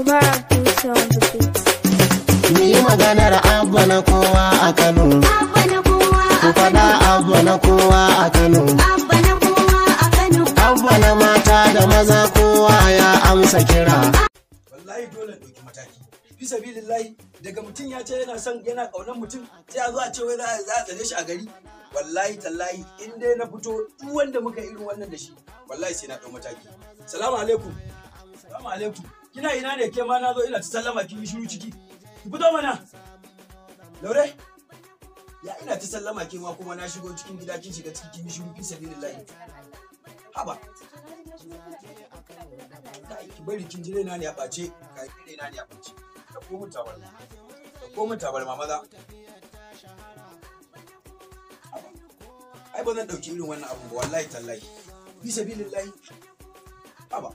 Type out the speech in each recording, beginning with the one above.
Mubarak Musa on the beat. Mu yi maganar Abba na kowa a Kano. Abba na kowa Ku a faɗa Kano. Abba na kowa a Kano. Abba na kowa a Kano. Abba na mata da maza kowa ya amsa kira. Wallahi dole in ɗauki mataki. Fi sabilillahi, daga mutum ya ce yana son, yana ƙaunar mutum, sai a zo a ce wai za a tsare shi a gari. Wallahi tallahi, in dai na fito, duk wanda muka irin wannan da shi, wallahi sai na ɗau mataki. Salamu alaikum. Salamu alaikum. Kina ina ne ke ma? Na zo ina ta sallama, kin yi shiru ciki. Ki fito mana. Laure. Ya ina ta sallama, ke ma kuma na shigo cikin gida, kin shiga ciki, kin yi shiru, fi sabilillahi. Haba. Kai, ki bari, kin ji raina ne a ɓace. Kai, raina ne a ɓace. Ɗauko mun tabarma, ɗauko mun tabarma maza. Haba. Ai ba zan ɗauki irin wannan abun ba, wallahi tallahi, fi sabilillahi. Haba,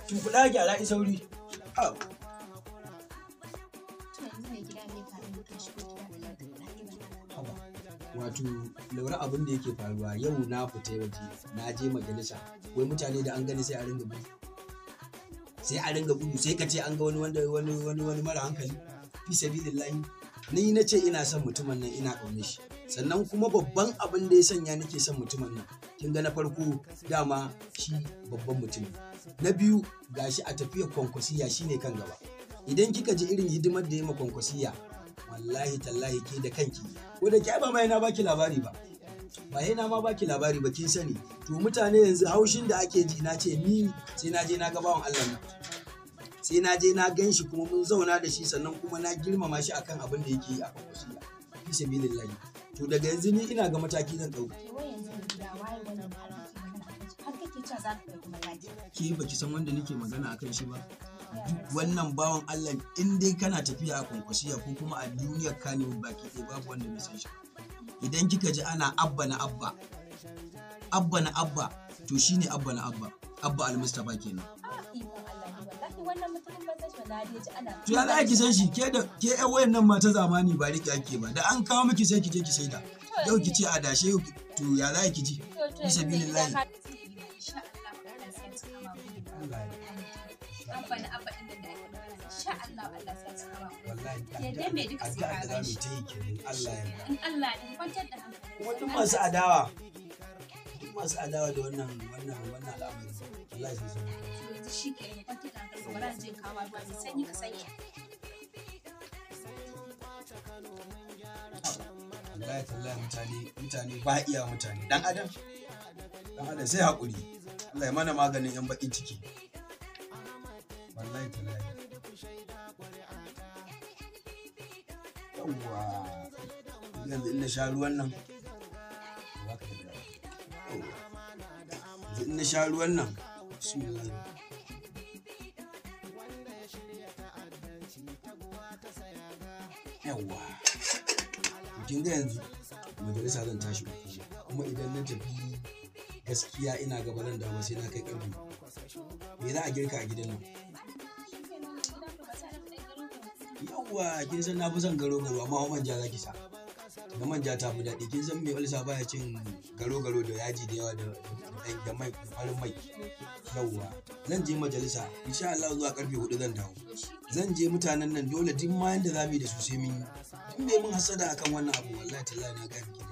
kin fuɗa, gyara, i sauri. Haba. To yanzu mai gida, me faru ka shigo gida kana ta faɗa irin haka? Haba. Wato Laura, abin da yake faruwa, yau na fita waje, na je majalisa, wai mutane da an gani sai a ringa gudu, sai a ringa gudu, sai ka ce an ga wani wanda wani mara hankali. Fi sabilillahi, ni na ce ina son mutumin nan, ina ƙaunar shi. Sannan kuma babban abin da ya sanya nake son mutumin nan, kin ga na farko dama shi babban mutum ne. Na biyu, gashi a tafiyar Kwankwasiya shine kan gaba. Idan kika ji irin hidimar da ya ma Kwankwasiya, wallahi tallahi, ke da kanki, ko da ke ai ba mai na baki labari ba, ba na ma baki labari ba, kin sani. To mutane yanzu haushin da ake ji, na ce ni sai na je na ga bawan Allah nan, sai na je na gan shi, kuma mun zauna da shi, sannan kuma na girmama shi akan abin da yake yi a Kwankwasiya, fi sabilillahi. To daga yanzu ni ina ga mataki zan ɗauka. To wai yanzu mai gida, waye wannan har kake magana akan shi? Har kake cewa za ka ɗauki mataki? Ke baki san wanda nake magana akan shi ba? Duk wannan bawan Allah, in dai kana tafiya a Kwankwasiya ko kuma a duniyar Kannywood baki ɗaya, babu wanda bai san shi. Idan kika ji ana Abba na Abba, Abba na Abba, to shine Abba na Abba, Abba Almustapha kenan. Ah, ikon Allah ne, wallahi wannan mutumin ban san shi ba, na dai ji ana. To ya za ki san shi, ke da ke ƴan wayan nan ma ta zamani ba riƙe ake ba, da an kawo miki sai ki je ki saida, yau ki ce adashe, yau to ya za ki ji? To fi yanzu mai gida, sabilillahi. ka insha Allah Allah sai ya cika ma burin. Allah ya Abba na Abba ɗin nan da ake magana, insha Allah Allah sai ya cika ma burin. Wallahi Ke dai mai duka sai addu'a ka da za gan mu shi. ta yi kenan, Allah ya yarda. In Allah ne, kwantar da hankali. Kuma duk masu adawa, duk masu adawa da wannan al'amari, wallahi sai sun To yanzu shi ke nan, kwantar da hankali, bari in je in kawo ma ruwa mai sanyi ka sanya. Wallahi tallahi, mutane ba iya mutane, dan adam, dan adam sai hakuri. Allah ya mana maganin yan bakin ciki, wallahi tallahi. Yawwa, yanzu in na sha ruwan nan, ba ka da yawwa, yanzu in na sha ruwan nan, bismillah. Yawwa, kin ga yanzu majalisa zan tashi in koma. Kuma idan na tafi, gaskiya ina gaba zan dawo sai na kai karfe. Me za a girka a gidan nan? Yawwa, kin san na fi son garo garo, amma manja za ki sa, da manja ta fi daɗi. Kin san mai ulsa baya cin garo garo da yaji da yawa, da mai, da farin mai. Yawwa, zan je majalisa, insha Allah zuwa karfe 4 zan dawo. Zan je mutanen nan, dole duk ma yanda za mu yi da su sai mun yi. Duk mai mun hasada akan wannan abu, wallahi tallahi na ga miki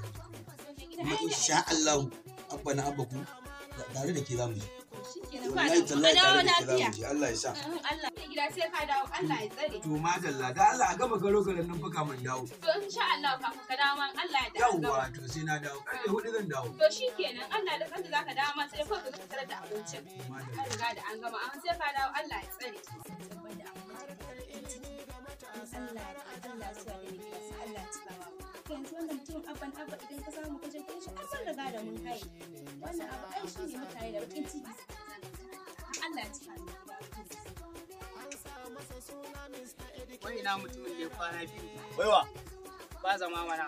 da kuma insha Allah Abba na Abba, ku tare da ke za mu je. Wallahi tallahi, tare da ke za mu je, Allah ya sa. Allah mai gida, sai ka dawo, Allah ya tsare. To madalla, da Allah a gama garo garon nan fa kamun dawo. To insha Allah kafin ka dawo ma in Allah ya dawo. Yawwa, to sai na dawo, karfe 4 zan dawo. To shi kenan, Allah da sanda zaka dawo ma sai kawai ka zo ka tarar da abincin. An riga da an gama, amma sai ka dawo, Allah ya tsare. Allah Allah su da mai gida, sai Allah ya cika ma. Yanzu wannan mutum Abban Abba, idan ka samu kaje gurin shi, an riga da mun haye. Wannan abu ai shi ne mutane da bakin ciki. Allah ya cika mu. Wai ina mutumin da ya kwana biyu Waiwa, ba zama mana?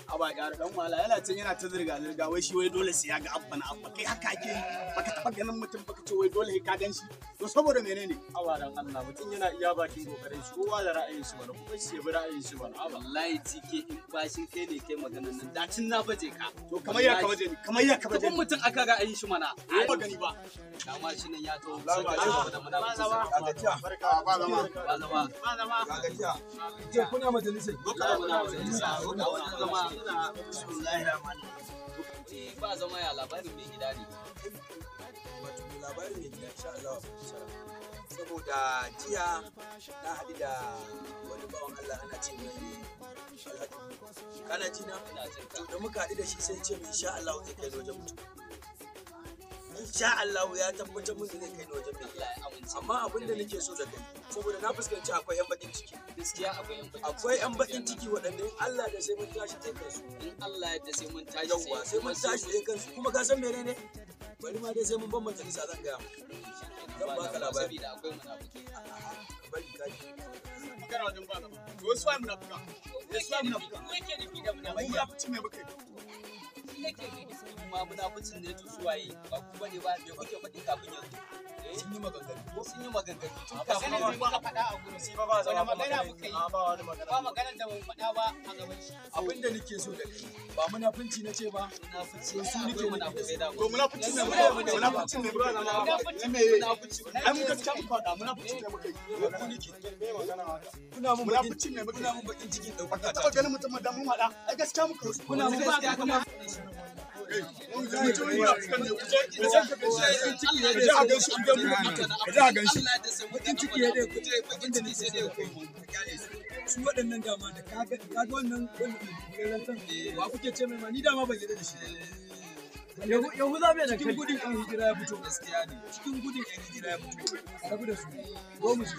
A ba gyara dan wala, yana can yana ta zirga zirga, wai shi wai dole sai ya ga Abba na Abba. Kai, haka ake yi? Baka taba ganin mutum baka ce wai dole sai ka gan shi. To saboda menene? Awaran Allah mutum yana iya bakin kokarin shi, kowa da ra'ayin shi bana, kuma shi ya bi ra'ayin shi bana. Aba. Wallahi TK in bashin kai ne kai maganan nan dacin na baje ka. To kamar ya ka baje ni, kamar ya ka baje Gaban ni. mutum aka ra'ayin shi mana. Ba gani ba. Dama shi nan ya taho sai ka ci gaba da munafurci sa. Ga gajiya. Ba zama. Ba zama. Ga gajiya. Je kuna majalisar. Ba muna majalisa. Ga wani zama. Ba zama ya labarin mai gida ne. Wato labarin mai gida insha Allah saboda jiya na haɗu da wani bawan Allah ana ce mai Alhaji. Kana ji na? Ina jin ka. To da muka haɗu da shi sai ce min insha Allah zai kai ni wajen mutum. Insha Allah ya tabbatar mun zai kai ni wajen mai gida. Allah ya amince. Amma abin da nake so da kai saboda na fuskanci akwai 'yan bakin ciki. Gaskiya akwai yan bakin Akwai 'yan bakin ciki waɗanda in Allah da sai mun tashi tsaye kansu. In Allah ya yarda sai mun tashi Yawwa sai mun tashi tsaye kansu kuma ka san menene? Bari ma dai sai mun ban majalisa zan gaya maka. Zan baka labari. Saboda akwai munafiki. Bari ka ji. Magana wajen ba zama. To wasu ai munafuka. Wasu ai munafuka. Mu yake nufi da munafiki. Munafuci me muka yi? Shi yake nufi ma munafucin ne to suwaye ba ku bane ba me kuke faɗi kafin yanzu. Eh? Sun yi maganganu. Ko sun yi maganganu tun Ba kafin zama. yanzu. Faɗa a gurin. Shi ba ba zama Wani magana muka yi? A ba wani magana. Ba maganar da ban faɗa ba a gaban shi. Abin da nake so da kai ba munafunci na ce ba. Munafuci Su nake akwai munafukai dama. To munafuci me muka yi? Munafuci me muka yi? Me? Ai mun gaskiya muka faɗa munafuci me muka yi? Ku nake. Kuna mun bakin Munafuci me muka kuna yi? mun bakin cikin Baka ɗaukaka taɓa ta. ganin mutum da mun haɗa? Ai gaskiya muka yi. Kuna mun Gaskiya kuma bakin ciki ya dai kuje bakin ciki sai dai ku su waɗannan dama da kaga kaga wannan wannan mai kan wa kuke ce mai ma ni dama ban yarda da shi Yahuza bai da cikin gudun yan hijira ya fito Gaskiya ne. cikin gudun yan hijira ya fito rabu da su zo mu je.